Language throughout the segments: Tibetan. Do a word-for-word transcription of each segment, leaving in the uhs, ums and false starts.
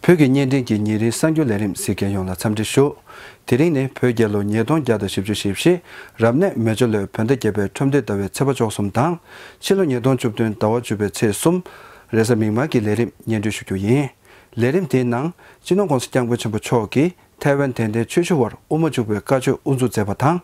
བོད་ཀྱི་བརྙན་འཕྲིན་གྱི་ཉིན་རེའི་གསར་འགྱུར་ལས་རིམ་གཟིགས་མཁན་ཡོངས་ལ་འཚམས་འདྲི་ཞུ། དེ་རིང་ནི་བོད་རྒྱལ་ལོ་ཉིས་སྟོང་བརྒྱ་དང་བཞི་བཅུ་ཞེ་བཞི། རབ་གནས་མེ་སྦྱོར་ལོའི་བོད་ཟླ་བརྒྱད་པའི་ཁྲོམ་སྡེ་ཟླ་བའི་ཚེས་པ་བཅུ་གསུམ་དང་། ཕྱི་ལོ་ཉིས་སྟོང་བཅུ་བདུན་ཟླ་བ་བཅུ་པའི་ཚེས་གསུམ། རེས་གཟའ་མིག་དམར་གྱི་ལས་རིམ་སྙན་སྒྲོན་ཞུ་རྒྱུ་ཡིན། ལས་རིམ་དེའི་ནང་སྤྱི་ནོར་༸གོང་ས་༸སྐྱབས་མགོན་ཆེན་པོ་མཆོག་གིས་ཐའེ་ཝན་དད་ལྡན་ཆོས་ཞུ་བར་དབུ་མ་འཇུག་པའི་བཀའ་ཆོས་དབུ་འཛུགས་མཛད་པ་དང་།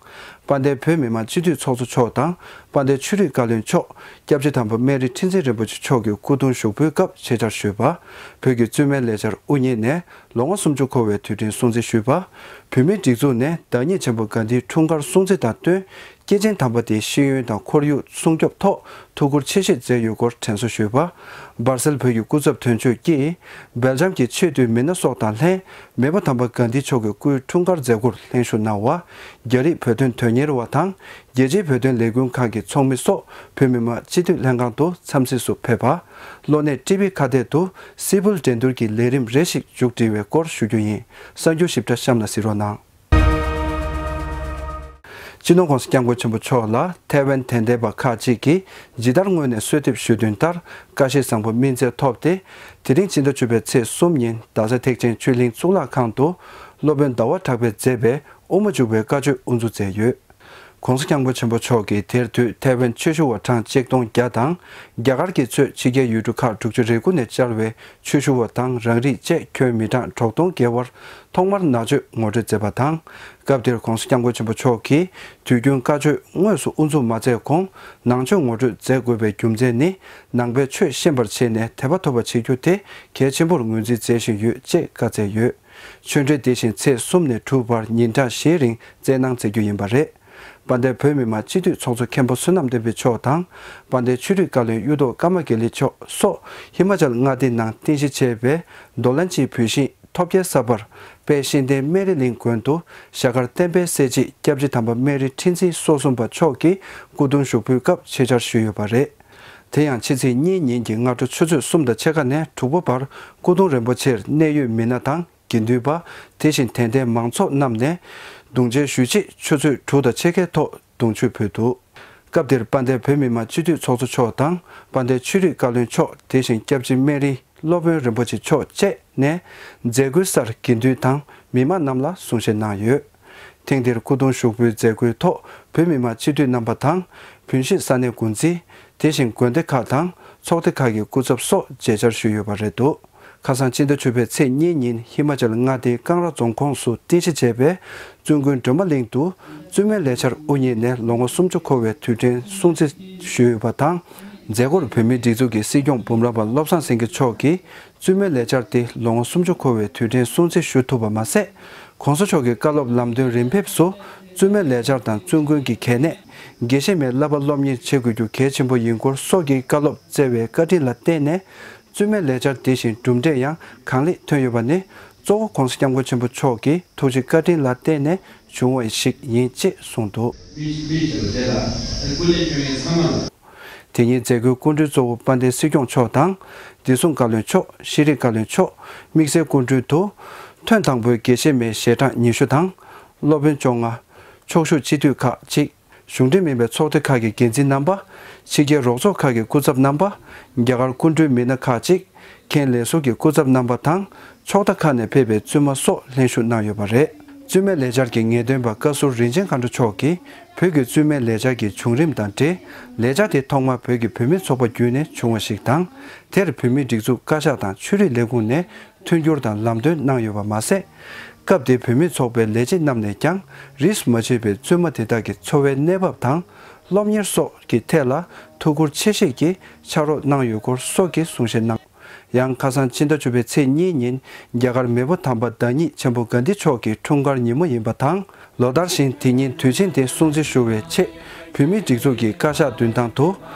དཔལ་ལྡན་བོད་མི་མང་སྤྱི་འཐུས་ཚོགས་གཙོ་མཆོག་དང་། དཔལ་ལྡན་ཆོས་རིག་བཀའ་བློན་མཆོག་སྐྱབས་རྗེ་དམ་པ་སྨན་རི་ཁྲི་འཛིན་རིན་པོ་ཆེ་མཆོག་གི་སྐུ་གདུང་ཞུགས་འབུལ་སྐབས་ཆེད་བཅར་ཞུས་པ། བོད་ཀྱི་བཙུན་མའི་ལས་འཆར་དབུ་བརྙེས་ནས་ལོ་ངོ་སུམ་ཅུ་འཁོར་བའི་དུས་དྲན་སྲུང་བརྩི་ཞུས་པ། བོད་མིའི་སྒྲིག་འཛུགས་ནས་བདག་ཉིད་ཆེན་པོ་གྷན་དྷིའི་འཁྲུངས་སྐར་སྲུང་བརྩི་དང་བསྟུན། སྐྱེས་ཆེན་དམ་པ་དེའི་ཤེས་ཡོན་དང་ཁོར་ཡུག་སྲུང་སྐྱོབ་ཐོག་ཐུགས་ཁུར་ཆེ་བཞེས་མཛད་ཡོད་སྐོར་དྲན་གསོ་ཞུས་པ། སྦར་སེལ་བོད་ཀྱི་སྐུ་ཚབ་དོན་གཅོད་ཀྱིས། སྦེལ་ཇམ་གྱི་ཆེས་མཐོའི་མི་སྣ་སོགས་དང་ལྷན། མེས་པོ་དམ་པ་གྷན་དྷི་མཆོག་གི་སྐུའི་འཁྲུངས་སྐར་མཛད་སྒོར་ལྷན་ཞུགས་གནང་བ། རྒྱ་རིགས་བོད་དོན་དོན་གཉེར་བ་དང་། རྒྱལ་སྤྱིའི་བོད་དོན་ལས་འགུལ་ཁང་གི་ཚོགས་མི་སོགས་བོད་མི་མང་སྤྱི་འཐུས་ལྷན་ཁང་དུ་འཚམས་གཟིགས་སུ་ཕེབས་པ། གློ་ནད་ཀྲི་བི་ཁ་གཏད་དུ་སིལ་བུར་འགྲན་བསྡུར་གྱི་ལས་རིམ་རེ་ཞིག་མཇུག་སྒྲིལ་བའི་སྐོར་ཞུ་རྒྱུ་ཡིན། གསར་འགྱུར་ཞིབ་ཕྲ་གཤམ་ལ་གཟིགས་རོགས་གནང་། སྤྱི་ནོར་༸གོང་ས་༸སྐྱབས་མགོན་ཆེན་པོ་མཆོག་ལ་ཐའེ་ཝན་དད་ལྡན་པ་ཁག་ཅིག་གིས་ཇི་ལྟར་སྔོན་ནས་གསོལ་འདེབས་ཞུས་དོན་ལྟར། བཀའ་བཞེས་བཟང་པོ་སྨིན་མཛད་ཐོབ་སྟེ། དེ་རིང་ཕྱི་ཟླ་བཅུ་པའི་ཚེས་གསུམ་ཉིན་རྡ་ས་ཐེག་ཆེན་ཆོས་གླིང་གཙུག་ལག་ཁང་དུ་སློབ་དཔོན་ཟླ་བ་གྲགས་པས་མཛད་པའི་དབུ་མ་འཇུག་པའི་བཀའ་ཆོས་དབུ་འཛུགས་མཛད་ཡོད། ༸གོང་ས་༸སྐྱབས་མགོན་ཆེན་པོ་མཆོག་གིས་དེར་དུས་ཐའེ་ཝན་ཆོས་ཞུ་བ་གྲངས་ཆིག་སྟོང་བརྒྱ་དང་། རྒྱ་གར་གྱིས་གཙོས་ཕྱི་རྒྱལ་ཡུལ་གྲུ་ཁག་དྲུག་ཅུ་རེ་དགུ་ནས་བཅར་བའི་ཆོས་ཞུ་བ་དང་རང་རིགས་བཅས་ཁྱོན་མི་གྲངས་དྲུག་སྟོང་བརྒལ་བར་ཐོག་མར་ནང་ཆོས་ངོ་སྤྲོད་མཛད་པ་དང་། སྐབས་དེར་༸གོང་ས་༸སྐྱབས་མགོན་ཆེན་པོ་མཆོག་གིས་དུས་རྒྱུན་བཀའ་ཆོས་དངོས་སུ་དབུ་འཛུགས་མ་མཛད་གོང་ནང་ཆོས་ངོ་སྤྲོད་མཛད་དགོས་པའི་རྒྱུ་མཚན་ནི། ནང་པའི་ཆོས་ཤེས་པར་བྱས་ནས་དད་པ་ཐོབ་པ་བྱེད་རྒྱུ་དེ་གལ་ཆེན་པོར་ངོས་འཛིན་མཛད་བཞིན་ཡོད་ཅེས་བཀའ་སྩལ་ཡོད། ཆོས་འབྲེལ་དེ་བཞིན་ཚེས་གསུམ་ནས་དྲུག་བར་ཉིན་གྲངས་བཞིའི་རིང་སྩལ་གནང་མཛད་རྒྱུ་ཡིན་པ་རེད། དཔལ་ལྡན་བོད་མི་མང་སྤྱི་འཐུས་ཚོགས་གཙོ་མཁན་པོ་བསོད་ནམས་བསྟན་འཕེལ་མཆོག་དང་། དཔལ་ལྡན་ཆོས་རིག་བཀའ་བློན་གཡུ་ཐོག་ཀརྨ་དགེ་ལེགས་མཆོག་སོགས་ཧི་མ་ཅལ་མངའ་སྡེའི་ནང་རྟེན་གཞི་བྱས་པའི་རྡོར་གླིང་སྤྱིའི་བོད་ཤིང་ཐོབ་རྒྱལ་ས་པར་དཔལ་ཤིང་ལྡན་སྨན་རི་གླིང་དགོན་དུ་ཞྭ་དཀར་བསྟན་པའི་གསལ་བྱེད་སྐྱབས་རྗེ་དམ་པ་སྨན་རི་ཁྲི་འཛིན་སོ་གསུམ་པ་མཆོག་གི་སྐུ་གདུང་ཞུགས་འབུལ་སྐབས་ཆེད་བཅར་ཞུས་ཡོད་པ་རེད། དེ་ཡང་ཕྱི་ཚེས་གཉིས་ཉིན་གྱི་སྔ་དྲོ་ཆུ་ཚོད་གསུམ་དང་ཕྱེད་ཀ་ནས་དྲུག་པ་བར་སྐུ་གདུང་རིན་པོ་ཆེར་གནད་ཡོད་མི་སྣ་དང་། དགེ་འདུན་པ། དེ་བཞིན་དད་ལྡན་མང་ཚོགས་རྣམས་ནས་གདུང་མཇལ་ཞུས་རྗེས་ཆུ་ཚོད་དྲུག་དང་ཕྱེད་ཀའི་ཐོག་གདུང་མཆོད་ཕུལ་འདུག་སྐབས་དེར་དཔལ་ལྡན་བོད་མི་མང་སྤྱི་འཐུས་ཚོགས་གཙོ་མཆོག་དང་། དཔལ་ལྡན་ཆོས་རིག་བཀའ་བློན་མཆོག་དེ་བཞིན་སྐྱབས་རྗེ་སྨན་རིའི་སློབ་དཔོན་རིན་པོ་ཆེ་མཆོག་བཅས་ནས་མཛད་སྒོའི་སར་དགེ་འདུན་དང་མི་མང་རྣམས་ལ་གསུང་བཤད་གནང་ཡོད། ཐེངས་འདིར་སྐུ་གདུང་ཞུགས་འབུལ་མཛད་སྒོའི་ཐོག་བོད་མི་མང་སྤྱི་འཐུས་རྣམ་པ་དང་། བོན་གཤིས་ས་གནས་འགོ་འཛིན། དེ་བཞིན་དགོན་སྡེ་ཁག་དང་ཚོགས་སྡེ་ཁག་གི་སྐུ་ཚབ་སོགས་མཇལ་བཅར་ཞུས་ཡོད་པ་རེད་འདུག་ཁ་སང་སྤྱི་ཟླ་བཅུ་པའི་ཚེས་གཉིས་ཉིན་ཧི་མ་ཅལ་མངའ་སྡེའི་ཀང་ར་རྫོང་ཁོངས་སུ་རྟེན་གཞི་བྱས་པའི་བཙུན་དགོན་སྒྲོལ་མ་གླིང་དུ་བཙུན་མའི་ལས་འཆར་དབུ་བརྙེས་ནས་ལོ་ངོ་སུམ་ཅུ་འཁོར་བའི་དུས་དྲན་སྲུང་བརྩི་ཞུས་ཡོད་པ་དང་། མཛད་སྒོར་བོད་མིའི་སྒྲིག་འཛུགས་ཀྱི་སྲིད་སྐྱོང་འབུམ་རམས་པ་བློ་བཟང་སེང་གེ་མཆོག་གིས་བཙུན་མའི་ལས་འཆར་དེ་ལོ་ངོ་སུམ་ཅུ་འཁོར་བའི་དུས་དྲན་སྲུང་བརྩི་ཞུ་ཐུབ་པ་མ་ཟད། ༸གོང་ས་མཆོག་གི་བཀའ་སློབ་ལམ་སྟོན་རིམ་ཕེབས་སུ་བཙུན་མའི་ལས་འཆར་དང་བཙུན་དགོན་གྱི་གལ་གནད། དགེ་བཤེས་མའི་བསླབ་པ་སློབ་གཉེར་བྱེད་དགོས་རྒྱུ་གལ་ཆེན་པོ་ཡིན་སྐོར་སོགས་ཀྱི་བཀའ་སློབ་སྩལ་བའི་བཀའ་དྲིན་ལ་བརྟེན་ནས། བཙུན་མའི་ལས་འཆར་དེ་བཞིན་གྲུབ་འབྲས་ཡང་གང་ལེགས་ཐོན་ཡོད་པ་ནི་གཙོ་བོ་༸གོང་ས་༸སྐྱབས་མགོན་ཆེན་པོ་མཆོག་གི་ཐུགས་རྗེ་བཀའ་དྲིན་ལ་བརྟེན་ནས་བྱུང་བ་ཞིག་ཡིན་ཅེས་གསུངས་འདུག་དེ་ཉིན་མཛད་སྒོའི་སྐུ་མགྲོན་གཙོ་བོ་དཔལ་ལྡན་སྲིད་སྐྱོང་མཆོག་དང་། བདེ་སྲུང་བཀའ་བློན་མཆོག་ཤེས་རིག་བཀའ་བློན་མཆོག་དམིགས་བསལ་སྐུ་མགྲོན་དུ། ཐོན་དང་པོའི་དགེ་བཤེས་མའི་ཞལ་གྲངས་ཉི་ཤུ་དང་། སློབ་དཔོན་བཅོ་ལྔ། ཕྱོགས་བཞུགས་སྤྱི་འཐུས་ཁག་ཅིག་གཞུང་འབྲེལ་མིན་པའི་ཚོགས་སྡེ་ཁག་གི་འགན་འཛིན་རྣམ་པ། ཕྱི་རྒྱལ་རོགས་ཚོགས་ཁག་གི་སྐུ་ཚབ་རྣམ་པ། རྒྱ་གར་སྐུ་མགྲོན་མི་སྣ་ཁག་ཅིག་མཁན་ལས་ཟུར་གྱི་སྐུ་ཚབ་རྣམ་པ་དང་། ཕྱོགས་མཐའ་ཁག་ནས་ཕེབས་པའི་བཙུན་མ་སོགས་ལྷན་ཞུགས་གནང་ཡོད་པ་རེད། བཙུན་མའི་ལས་འཆར་གྱི་ངེས་སྟོན་པ་བཀའ་ཟུར་རིན་ཆེན་མཁའ་འགྲོ་མཆོག་གིས། བོད་ཀྱི་བཙུན་མའི་ལས་འཆར་གྱི་བྱུང་རིམ་དང་འབྲེལ། ལས་འཆར་དེ་ཐོག་མར་བོད་ཀྱི་བུད་མེད་ཚོགས་པ་བརྒྱུད་ནས་བྱུང་བ་ཞིག་དང་། དེར་བོད་མིའི་སྒྲིག་འཛུགས་བཀའ་ཤག་དང་ཆོས་རིག་ལས་ཁུངས་ནས། མཐུན་འགྱུར་དང་ལམ་སྟོན་གནང་ཡོད་པ་མ་ཟད། སྐབས་དེའི་བུད་མེད་ཚོགས་པའི་ལས་བྱེད་རྣམས་ནས་ཀྱང་རིས་སུ་མ་ཆད་པའི་བཙུན་མ་དེ་དག་གི་འཚོ་བའི་གནས་བབ་དང་སློབ་གཉེར་སོགས་ཀྱི་ཐད་ལ་ཐུགས་ཁུར་ཆེ་བཞེས་ཀྱིས་ཕྱག་རོགས་གནང་ཡོད་སྐོར་སོགས་ཀྱི་གསུང་བཤད་གནང་། ཡང་ཁ་སང་ཕྱི་ཟླ་བཅུ་པའི་ཚེས་གཉིས་ཉིན་རྒྱ་གར་མེས་པོ་དམ་པ་བདག་ཉིད་ཆེན་པོ་གྷན་དྷི་མཆོག་གི་འཁྲུངས་སྐར་ཉིན་མོ་ཡིན་པ་དང་། ལོ་ལྟར་བཞིན་དེ་ཉིན་དུས་ཆེན་དེ་སྲུང་བརྩི་ཞུ་བའི་ཆེད། བོད་མིའི་སྒྲིག་འཛུགས་ཀྱི་བཀའ་ཤག་མདུན་ཐང་དུ།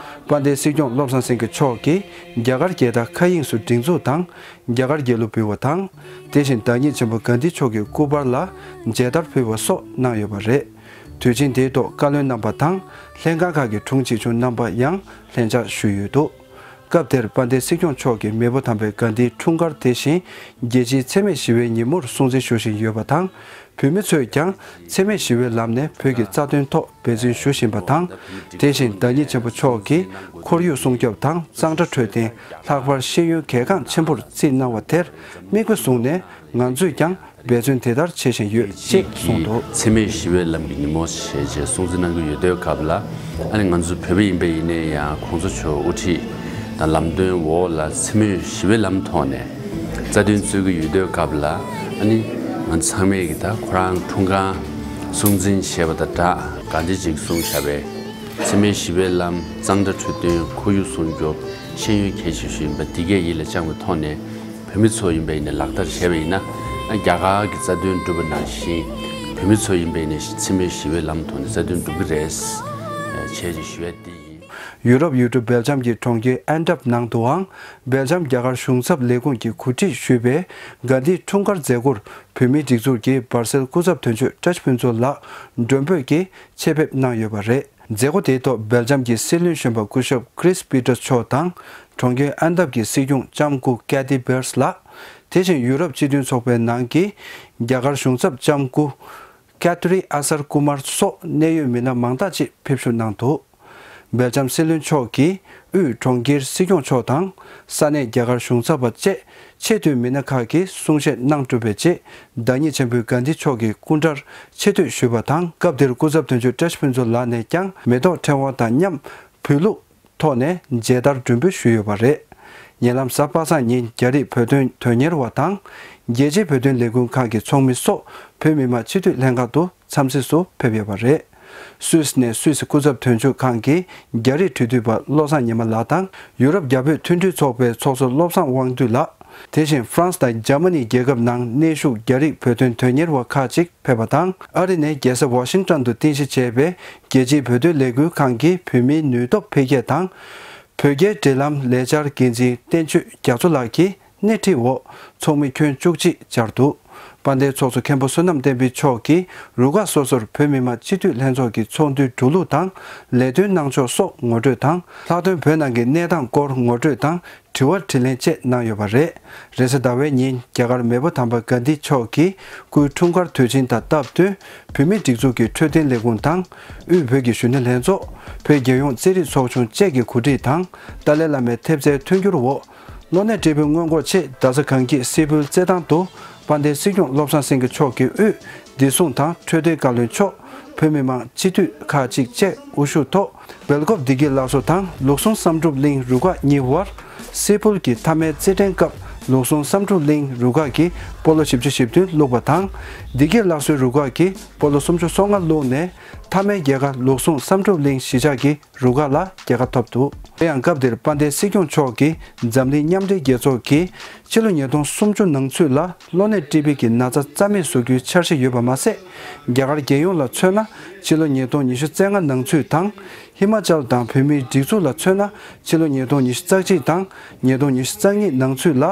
དཔལ་ལྡན་སྲིད་སྐྱོང་བློ་བཟང་སེང་གེ་མཆོག་གིས་རྒྱ་གར་རྒྱལ་དར་མཁའ་དབྱིངས་སུ་སྒྲེང་འཛུགས་དང་། རྒྱ་གར་རྒྱལ་གླུ་འབུལ་བ་དང་། དེ་བཞིན་བདག་ཉིད་ཆེན་པོ་གྷན་དྷི་མཆོག་གི་སྐུ་པར་ལ་མཇལ་དར་ཕུལ་བ་སོགས་གནང་ཡོད་པ་རེད། དུས་ཆེན་དེའི་ཐོག་བཀའ་བློན་རྣམ་པ་དང་། ལྷན་ཁང་ཁག་གི་དྲུང་ཆེ་ཆུང་རྣམ་པ་ཡང་ལྷན་བཅར་ཞུས་ཡོད་འདུག་སྐབས་དེར་དཔལ་ལྡན་སྲིད་སྐྱོང་མཆོག་གིས་མེས་པོ་དམ་པའི་དགའ་ལྡན་འཁྲུངས་སྐར་དེ་བཞིན་རྒྱལ་སྤྱིའི་འཚེ་མེད་ཞི་བའི་ཉིན་མོར་སྲུང་བརྩི་ཞུ་བཞིན་ཡོད་པ་དང་། བོད་མི་ཚོས་ཀྱང་འཚེ་མེད་ཞི་བའི་ལམ་ནས་བོད་ཀྱི་རྩ་དོན་ཐོག་འབད་བརྩོན་ཞུ་བཞིན་པ་དང་། དེ་བཞིན་བདག་ཉིད་ཆེན་པོ་མཆོག་གིས་ཁོར་ཡུག་སྲུང་སྐྱོབ་དང་གཙང་སྦྲ་འཕྲོད་བསྟེན། ལྷག་པར་ཤེས་ཡོན་གལ་འགངས་ཆེན་པོར་བརྩིས་གནང་བ་དེར་དམིགས་པ་བཟུང་ནས། ང་ཚོས་ཀྱང་འབད་བརྩོན་དེ་ལྟར་བྱེད་བཞིན་ཡོད་ཅེས་གསུངས་འདུག། འཚེ་མེད་ཞི་བའི་ལམ་གྱི་ཉིན་མོ་ཞེས་བྱས་སྲུང་བརྩི་གནང་གི་ཡོད་དུས་སྐབས་ལ། ཨ་ནི་ང་ཚོ་བོད་པ་ཡིན་པ་ཡིན་ནའི་ཡང་གོང་ས་མཆོག་དབུ་ཁྲིད་དང་ལམ་སྟོན་འོག་ལ་འཚེ་མེད་ཞི་བའི་ལམ་ཐོག་ནས་རྩ་དོན་རྩོད་ཀྱི་ཡོད་དུས་སྐབས་ལ། ཨ་ནི་ང་ཚོ་ཚང་མས་ཀྱི་ད་ཁོ་རང་འཁྲུངས་སྐར་སྲུང་བརྩི་བྱས་པ་དང་སྦྲགས། གང་ཅི་ཅིག་གསུངས་བཞག་པའི་འཚེ་མེད་ཞི་བའི་ལམ། གཙང་སྦྲ་འཕྲོད་བསྟེན། ཁོར་ཡུག་སྲུང་སྐྱོབ། ཤེས་ཡོན་གལ་ཆེ་ཤོས་ཡིན་པ་འདི་གས་ཡིད་ལ་བཅངས་པའི་ཐོག་ནས། བོད་མི་ཚོ་ཡིན་པ་ཡིན་ན་ལག་བསྟར་བྱས་པ་ཡིན་ན། ཨ་རྒྱ་གར་གྱི་རྩ་དོན་སྒྲུབ་པ་ནང་བཞིན། བོད་མི་ཚོ་ཡིན་པ་ཡིན་ན་འཚེ་མེད་ཞི་བའི་ལམ་ཐོག་ནས་རྩ་དོན་སྒྲུབ་ཀྱི་རེད། བྱས་ཅེས་ཞུ་ཡ་དེ་ཡིན། ཡུ་རོབ་ཡུལ་གྲུ་སྦེལ་ཇམ་གྱི་གྲོང་ཁྱེར་ཨན་ཏབ་ནང་དུའང་སྦེལ་ཇམ་རྒྱ་གར་གཞུང་ཚབ་ལས་ཁུངས་ཀྱིས་གོ་སྒྲིག་ཞུས་པའི་དགའ་ལྡན་འཁྲུངས་སྐར་མཛད་སྒོར་བོད་མིའི་སྒྲིག་འཛུགས་ཀྱི་སྦར་སེལ་སྐུ་ཚབ་དོན་གཅོད་བཀྲ་ཤིས་ཕུན་ཚོགས་ལགས་མགྲོན་འབོད་ཀྱིས་ཆེད་ཕེབས་གནང་ཡོད་པ་རེད། མཛད་སྒོ་དེའི་ཐོག་སྦེལ་ཇམ་གྱི་སྲིད་བློན་གཞོན་པ་སྐུ་ཞབས་ཀྲིས་པི་ཏར་མཆོག་དང་། གྲོང་ཁྱེར་ཨན་ཏབ་ཀྱི་སྲིད་སྐྱོང་ལྕམ་སྐུ་ཀེ་ཐི་པེར་སི་ལགས། དེ་བཞིན་ཡུ་རོབ་སྤྱི་མཐུན་ཚོགས་པའི་ནང་གི་རྒྱ་གར་གཞུང་ཚབ་ལྕམ་སྐུ་ཀེ་ཐི་རི་ཨ་སར་ཀུ་མར་སོགས་གནད་ཡོད་མི་སྣ་མང་དག་ཅིག་ཕེབས་ཞུགས་གནང་འདུག། སྦེལ་ཇམ་སྲིད་བློན་མཆོག་གིས་དབུས་གྲོང་ཁྱེར་སྲིད་སྐྱོང་མཆོག་དང་། ས་གནས་རྒྱ་གར་གཞུང་ཚབ་པ་བཅས་ཆེས་མཐོའི་མི་སྣ་ཁག་གིས་གསུང་བཤད་གནང་གྲུབ་པའི་རྗེས། བདག་ཉིད་ཆེན་པོའི་དགའ་ལྡན་མཆོག་གི་སྐུ་འདྲར་ཆེ་བསྟོད་ཞུས་པ་དང་། སྐབས་དེར་སྐུ་ཚབ་དོན་གཅོད་བཀྲ་ཤིས་ཕུན་ཚོགས་ལགས་ནས་ཀྱང་མེ་ཏོག་ཕྲེང་བ་དང་མཉམ་བོད་ལུགས་ཐོག་ནས་མཇལ་དར་མགྲོན་འབོད་ཞུས་ཡོད་པ་རེད། ཉེ་ལམ་གཟའ་པ་སངས་ཉིན་རྒྱ་རིགས་བོད་དོན་དོན་གཉེར་བ་དང་། རྒྱལ་སྤྱིའི་བོད་དོན་ལས་འགུལ་ཁང་གི་ཚོགས་མི་སོགས་བོད་མི་མང་སྤྱི་འཐུས་ལྷན་ཁང་དུ་འཚམས་གཟིགས་སུ་ཕེབས་ཡོད་པ་རེད། སུད་སི་ནས་སུད་སི་སྐུ་ཚབ་དོན་གཅོད་ཁང་གི་རྒྱ་རིགས་འབྲེལ་མཐུད་པ་བློ་བཟང་ཉི་མ་ལགས་དང་། ཡུ་རོབ་རྒྱ་བོད་མཐུན་སྒྲིལ་ཚོགས་པའི་ཚོགས་གཙོ་བློ་བཟང་དབང་འདུས་ལགས། དེ་བཞིན་ཧྥ་རན་སི་དང་འཇར་མ་ནི་རྒྱལ་ཁབ་ནང་གནས་བཞུགས་རྒྱ་རིགས་བོད་དོན་དོན་གཉེར་བ་ཁག་ཅིག་ཕེབས་པ་དང་། ཨ་རི་ནས་རྒྱལ་ས་ཝ་ཤིང་ཊོན་དུ་རྟེན་གཞི་བྱས་པའི་རྒྱལ་སྤྱིའི་བོད་དོན་ལས་འགུལ་ཁང་གི་བོད་མིའི་ནུས་སྟོབས་འཕེལ་རྒྱས་དང་། བོད་རྒྱའི་འབྲེལ་ལམ་ལས་འཆར་འགན་འཛིན་བསྟན་ཆོས་རྒྱ་མཚོ་ལགས་ཀྱིས་སྣེ་ཁྲིད་འོག་ཚོགས་མི་ཁྱོན་བཅུ་གཅིག་བཅར་འདུག། དཔལ་ལྡན་ཚོགས་གཙོ་མཁན་པོ་བསོད་ནམས་བསྟན་འཕེལ་མཆོག་གིས་རུ་ཁག་སོ་སོར་བོད་མི་མང་སྤྱི་འཐུས་ལྷན་ཚོགས་ཀྱི་ཚོགས་འདུའི་འགྲོ་ལུགས་དང་ལས་དོན་གནང་ཕྱོགས་སོགས་ངོ་སྤྲོད་དང་། ལྷག་དོན་བོད་ནང་གི་གནས་སྟངས་སྐོར་ངོ་སྤྲོད་དང་། དྲི་བ་དྲིས་ལན་བཅས་གནང་ཡོད་པ་རེད། རེས་གཟའ་ཟླ་བའི་ཉིན་རྒྱ་གར་མེས་པོ་དམ་པ་གྷན་དྷི་མཆོག་གི་སྐུའི་འཁྲུངས་སྐར་དུས་ཆེན་དང་སྟབས་བསྟུན། བོད་མིའི་སྒྲིག་འཛུགས་ཀྱི་འཕྲོད་བསྟེན་ལས་ཁུངས་དང་། དབུས་བོད་ཀྱི་གཞོན་ནུ་ལྷན་ཚོགས། བོད་རྒྱལ་ཡོངས་རྩེད་རིགས་ཚོགས་ཆུང་བཅས་ཀྱི་གོ་སྒྲིག་དང་། ཏཱ་ལའི་བླ་མའི་ཐེབས་རྩའི་མཐུན་འགྱུར་འོག། གློ་ནད་ཀྲི་པི་སྔོན་འགོག་ཆེད་རྡ་ས་གངས་སྐྱིད་སིལ་བུའི་རྩེད་ཐང་དུ་དཔལ་ལྡན་སྲིད་སྐྱོང་བློ་བཟང་སེང་གེ་མཆོག་གིས་དབུས་བདེ་སྲུང་དང་འཕྲོད་བསྟེན་བཀའ་བློན་མཆོག། བོད་མི་མང་སྤྱི་འཐུས་ཁག་ཅིག་བཅས་དབུ་བཞུགས་ཐོག། སྦེལ་ཀོབ་བདེ་སྐྱིད་སླར་གསོ་དང་ལུགས་ཟུང་བསམ་གྲུབ་གླིང་རུ་ཁག་གཉིས་དབར་སིལ་བུར་གྱི་མཐའ་མའི་རྩེད་འགྲན་སྐབས་ལུགས་ཟུང་བསམ་གྲུབ་གླིང་རུ་ཁག་གིས་སྤོ་ལོ་བཞི་བཅུ་ཞེ་བདུན་བླུགས་པ་དང་། བདེ་སྐྱིད་སླར་གསོའི་རུ་ཁག་གིས་སྤོ་ལོ་སུམ་ཅུ་སོ་ལྔ་བླུགས་ནས་མཐའ་མའི་རྒྱལ་ཁ་ལུགས་ཟུང་བསམ་གྲུབ་གླིང་གཞིས་ཆགས་ཀྱི་རུ་ཁག་ལ་རྒྱལ་ཁ་ཐོབ་འདུག། དེ་ཡང་སྐབས་དེར་དཔལ་ལྡན་སྲིད་སྐྱོང་མཆོག་གིས་འཛམ་གླིང་མཉམ་འབྲེལ་རྒྱལ་ཚོགས་ཀྱིས་ཕྱི་ལོ་ཉིས་སྟོང་སུམ་ཅུ་ནང་ཚུད་ལ་གློ་ནད་ཀྲི་པི་གི་ན་ཚ་རྩ་མེད་བཟོ་རྒྱུའི་འཆར་གཞི་ཡོད་པ་མ་ཟད། རྒྱ་གར་རྒྱལ་ཡོངས་ལ་མཚོན་ན་ཕྱི་ལོ་ཉིས་སྟོང་ཉི་ཤུ་རྩ་ལྔ་ནང་ཚུད་དང་། ཧི་མ་ཅལ་དང་བོད་མིའི་སྒྲིག་འཛུགས་ལ་མཚོན་ན་ཕྱི་ལོ་ཉིས་སྟོང་ཉི་ཤུ་རྩ་གཅིག་དང་ཉིས་སྟོང་ཉི་ཤུ་རྩ་གཉིས་ནང་ཚུད་ལ་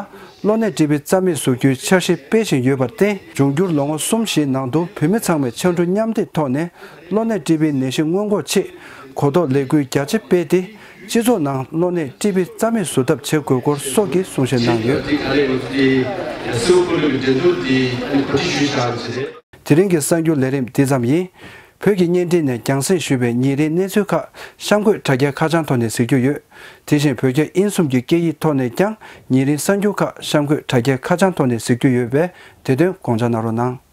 གློ་ནད་ཀྲི་པི་རྩ་མེད་བཟོ་རྒྱུའི་འཆར་གཞི་སྤེལ་བཞིན་ཡོད་པར་བརྟེན། འབྱུང་འགྱུར་ལོ་ངོ་གསུམ་བཞིའི་ནང་དུ་བོད་མི་ཚང་མས་ཕྱར་གྲུ་མཉམ་འདེགས་ཐོག་ནས་གློ་ནད་ཀྲི་པིའི་ནད་གཞི་སྔོན་འགོག་ཆེད་གོ་རྟོགས་ལས་འགུལ་རྒྱ་ཆེ་སྤེལ་ཏེ། སྤྱི་ཚོགས་ནང་གློ་ནད་ཀྲི་པི་རྩ་མེད་བཟོ་ཐབས་བྱེད་དགོས་སྐོར་སོགས་ཀྱི་གསུང་བཤད་གནང་ཡོད། དེ་རིང་གི་གསར་འགྱུར་ལས་རིམ་འདི་ཙམ་ཡིན། བོད་ཀྱི་བརྙན་འཕྲིན་ནས་རྒྱང་སྲིང་ཞུས་པའི་ཉིན་རེའི་གནས་ཚུལ་ཁག་གཤམ་འཁོད་དྲ་རྒྱའི་ཁ་བྱང་ཐོག་ནས་གཟིགས་རྒྱུ་ཡོད། དེ་བཞིན་བོད་རྒྱ་དབྱིན་གསུམ་གྱི་སྐད་ཡིག་ཐོག་ནས་ཀྱང་ཉིན་རེའི་གསར་འགྱུར་ཁག་གཤམ་འཁོད་དྲ་རྒྱའི་ཁ་བྱང་ཐོག་ནས་གཟིགས་རྒྱུ་ཡོད་པས། དེ་དོན་དགོངས་འཇགས་གནང་རོགས་གནང་།